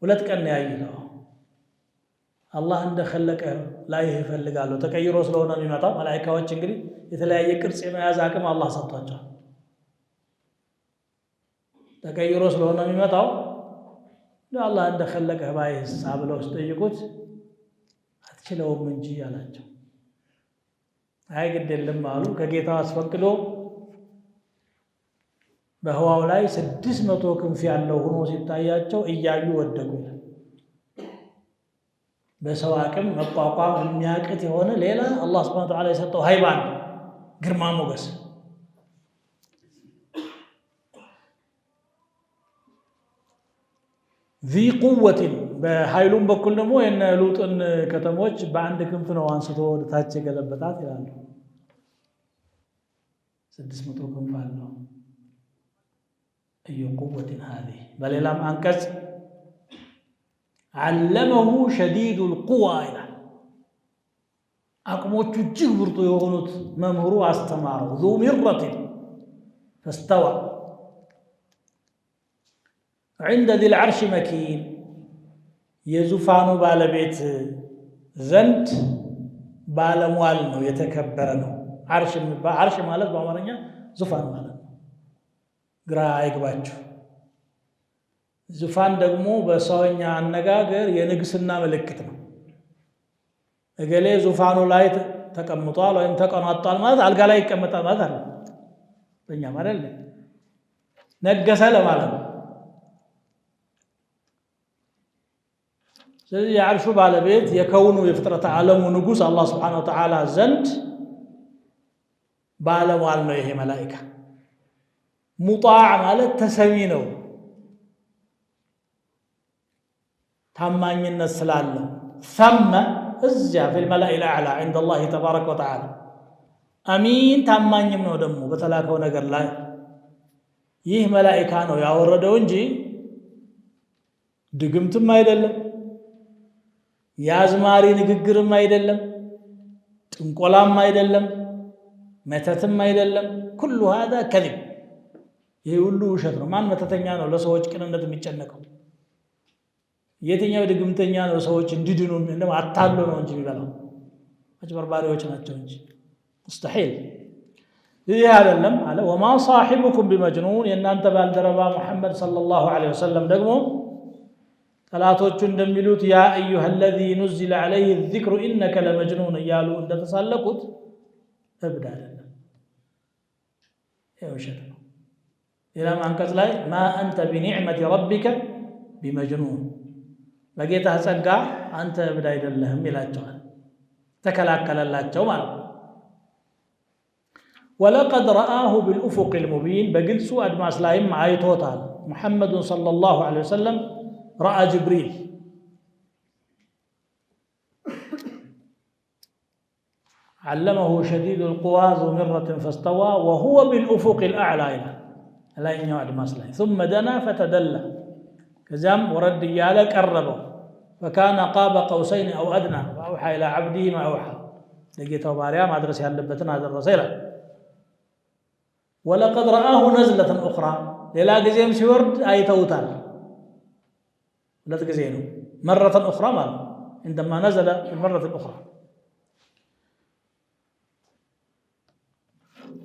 ሁለት ቀን ነው ያዩት። አላህ እንደኸለቀ ላይህ እፈልጋለሁ። ተቀይሮ ስለሆነ የሚመጣው መላኢካዎች እንግዲህ የተለያየ ቅርጽ የመያዝ አቅም አላህ ሰጥቷቸዋል። ተቀይሮ ስለሆነ የሚመጣው አላህ እንደኸለቀህ ባይህሳ ብለው ሲጠይቁት አትችለውም እንጂ አላቸው። አይ ግድ የለም አሉ። ከጌታው አስፈቅዶ በህዋው ላይ 600 ክንፍ ያለው ሆኖ ሲታያቸው እያዩ ወደቁ። በሰው አቅም መቋቋም የሚያቅት የሆነ ሌላ አላህ ሱብሓነሁ ወተዓላ የሰጠው ሃይባ ነው፣ ግርማ ሞገስ። ዚ ቁወትን በኃይሉም በኩል ደግሞ የነ ሉጥን ከተሞች በአንድ ክንፍ ነው አንስቶ ወደ ታች የገለበጣት ይላሉ። 600 ክንፍ አለው። أي قوة هذه። በሌላም አንቀጽ علمه شديد القوى ይላል። አቅሞቹ እጅግ ብርቱ የሆኑት መምህሩ አስተማረው። ذو مرة فاستوى عند ذي العرش مكين የዙፋኑ ባለቤት ዘንድ ባለሟል ነው፣ የተከበረ ነው። ዓርሽ ማለት በአማርኛ ዙፋን ማለት ነው። ግራ አይግባችሁ። ዙፋን ደግሞ በሰውኛ አነጋገር የንግስና ምልክት ነው። እገሌ ዙፋኑ ላይ ተቀምጧል ወይም ተቀኗጧል ማለት አልጋ ላይ ይቀመጣል ማለት አይደለም። በእኛ ማለት ነገሰ ለማለት ነው። ስለዚህ የዓርሹ ባለቤት የከውኑ የፍጥረት ዓለሙ ንጉስ አላህ ሱብሓነሁ ወተዓላ ዘንድ ባለሟል ነው። ይሄ መላኢካ ሙጣዕ ማለት ተሰሚ ነው፣ ታማኝነት ስላለው። ሰመ እዚያ ፊል መላኢል አዕላ ዐንደ አላህ ተባረከ ወተዓላ። አሚን ታማኝም ነው ደግሞ በተላከው ነገር ላይ። ይህ መላኢካ ነው ያወረደው እንጂ ድግምትም አይደለም፣ የአዝማሪ ንግግርም አይደለም፣ ጥንቆላም አይደለም፣ መተትም አይደለም። ኩሉ ሃዛ ከዚብ፣ ይህ ሁሉ ውሸት ነው። ማን መተተኛ ነው ለሰዎች ቅንነት የሚጨነቀው? የትኛው ድግምተኛ ነው ሰዎች እንዲድኑ አታሎ ነው እንጂ የሚበላው? አጭበርባሪዎች ናቸው እንጂ ሙስተሒል። ይህ አይደለም አለ። ወማ ሳሒቡኩም ቢመጅኑን፣ የእናንተ ባልደረባ ሙሐመድ ሰለላሁ ዐለይሂ ወሰለም ደግሞ ጠላቶቹ እንደሚሉት ያ አዩሃ አለዚ ኑዚለ ዐለይሂ ዚክሩ ኢነከ ለመጅኑን እያሉ እንደተሳለቁት እብድ አይደለም፣ ይህ ውሸት ነው። ሌላም አንቀጽ ላይ ማ አንተ ቢኒዕመቲ ረቢከ ቢመጅኑን፣ በጌታህ ጸጋ አንተ እብድ አይደለህም ይላቸዋል። ተከላከለላቸው ማለት ነው። ወለቀድ ረአሁ ቢልኡፉቅ ልሙቢን፣ በግልጹ አድማስ ላይም አይቶታል። ሙሐመዱን ሰለላሁ ዐለይሂ ወሰለም ረአ ጅብሪል علمه شديد القوى ذو مرة فاستوى وهو بالأفق الأعلى ይላል፣ ላይኛው አድማስ ላይ። ثم دنا فتدلى፣ ከዚያም ወረድ እያለ ቀረበው። فكان قاب قوسين أو أدنى فأوحى إلى عبده ما أوحى፣ ለጌታው ባሪያ ማድረስ ያለበትን አደረሰ ይላል። ولقد رآه نزلة أخرى፣ ሌላ ጊዜም ሲወርድ አይተውታል። ሁለት ጊዜ ነው። مرة أخرى ማለት ነው። عندما نزل في المرة الأخرى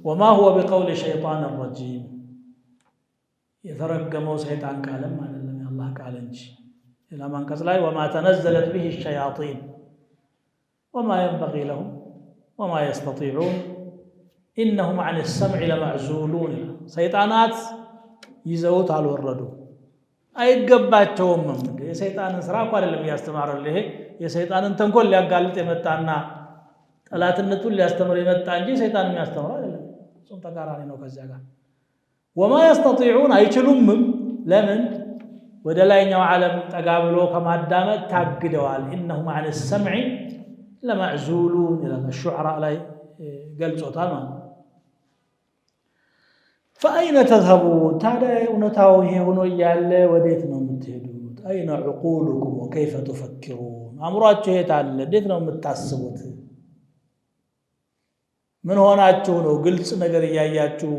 وما هو بقول شيطان رجيم፣ የተረገመው ሰይጣን ቃልም አይደለም የአላህ ቃል እንጂ። ሌላም አንቀጽ ላይ وما تنزلت به الشياطين وما ينبغي لهم وما يستطيعون إنهم عن السمع لمعزولون ይላል። ሰይጣናት ይዘውት አልወረዱ አይገባቸውም። የሰይጣንን ስራ እኮ አይደለም እያስተማረልህ፣ ይሄ የሰይጣንን ተንኮል ሊያጋልጥ የመጣና ጠላትነቱን ሊያስተምር የመጣ እንጂ ሰይጣን የሚያስተምረው አይደለም። እሱም ተቃራኒ ነው ከዚያ ጋር። ወማ የስተጢዑን አይችሉምም። ለምን? ወደ ላይኛው ዓለም ጠጋ ብሎ ከማዳመጥ ታግደዋል። ኢነሁም አን ሰምዒ ለመዕዙሉን ይላል። ሹዓራ ላይ ገልጾታል ማለት ነው። ፈአይነ ተዝሀቡን ታዲያ እውነታው ይሄ ሆኖ እያለ ወዴት ነው የምትሄዱት? አይነ ዑቁሉኩም ወከይፈ ቱፈኪሩን አእምሯችሁ የት አለ? እንዴት ነው የምታስቡት? ምን ሆናችሁ ነው ግልጽ ነገር እያያችሁ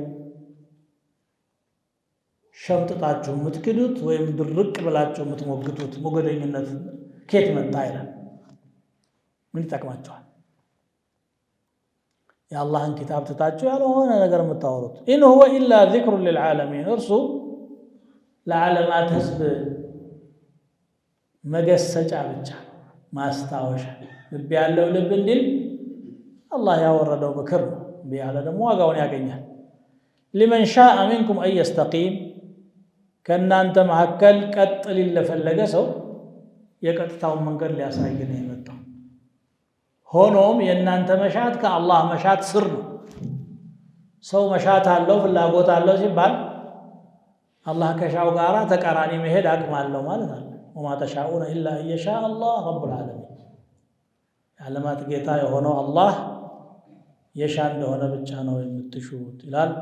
ሸምጥጣችሁ የምትክዱት ወይም ድርቅ ብላችሁ የምትሞግቱት? ሞገደኝነት ከየት መጣ ይላል። ምን ይጠቅማችኋል? የአላህን ኪታብ ትታችሁ ያልሆነ ነገር የምታወሩት። إن هو إلا ذكر للعالمين እርሱ ለዓለማት ህዝብ መገሰጫ ብቻ ማስታወሻ፣ ልብ ያለው ልብ እንዲል አላህ ያወረደው ምክር ነው። እምቢ ያለ ደግሞ ዋጋውን ያገኛል። لمن شاء منكم أن يستقيم ከእናንተ መካከል ቀጥ ሊል ለፈለገ ሰው የቀጥታውን መንገድ ሊያሳይ ነው የመጣው። ሆኖም የእናንተ መሻት ከአላህ መሻት ስር ነው። ሰው መሻት አለው ፍላጎት አለው ሲባል አላህ ከሻው ጋራ ተቃራኒ መሄድ አቅም አለው ማለት አለ። وما تشاءون إلا أن يشاء الله رب العالمين የዓለማት ጌታ የሆነው አላህ የሻ እንደሆነ ብቻ ነው የምትሹት ይላል።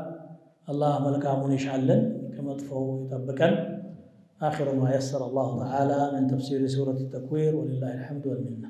አላህ መልካሙን ይሻልን፣ ከመጥፎው ይጠብቀን። آخر ما يسر الله تعالى من تفسير سورة التكوير ولله الحمد والمنة።